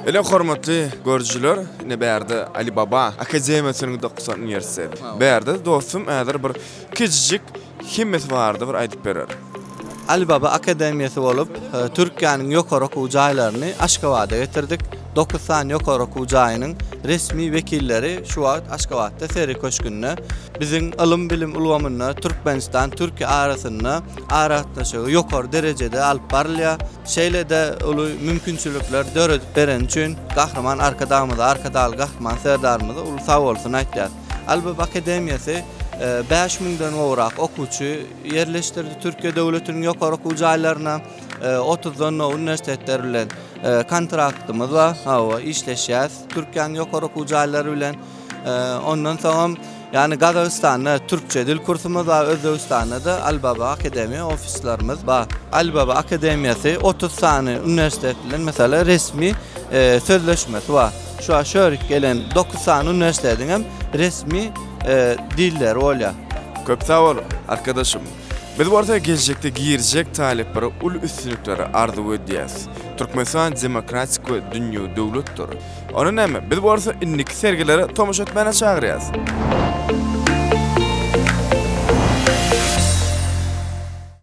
Ine hormatly görüjiler, ine bärde Alibaba akademiýasynyň 90 uniwersiteti. Bärde dostum häzir bir kiçijik hemmesi barada bir aýdyp berer. Alibaba akademiýasy bolup, Türkiýäniň ýokary okuw jaýlaryny Aşgabada getirdik. Dokuz sany ýokary okuw jaýynyň resmi wekilleri şu wagt Aşgabatda Sergi köşgünde. Biziň ylym-bilim ulgamynda Türkmenistan, Türkiýe arasynda aragatnaşygy ýokary derejede alyp barylýar. Şeýle-de uly mümkinçilikler döredip bereni üçin Gahryman Arkadagymyza, Arkadagly Gahryman Serdarymyza uly sagbolsun aýtýarys. Alibaba akademiýasy 5 müňden gowrak okuwçy ýerleşdirdi Türkiýe döwletiniň ýokary okuw jaýlaryna. Otuzdan uniwersitetler bilen kontraktymyz bar. Hawa, işleşýäris Türkiýäniň ýokary okuw jaýlary bilen. Ondan soňam ýagny Gazagystanda türkçe dil kursumyz bar, Özbegistanda-da Alibaba akademiýa ofislerimiz bar. Alibaba akademiýasy 30 sany uniwersitet bilen meselem resmi sözleşmesi bar. Şu şörik gelen 9 sany uniwersitetiň hem resmi dilleri bolýar. Köp sag bol, arkadaşym. Biz bolsa geljekde girjek talyplara uly üstünlikleri arzuw edýäs. Türkmenistan demokratik we dünýewi döwletdir. Onda näme, biz bolsa indiki sergilere tomaşa etmäne çagyrýas.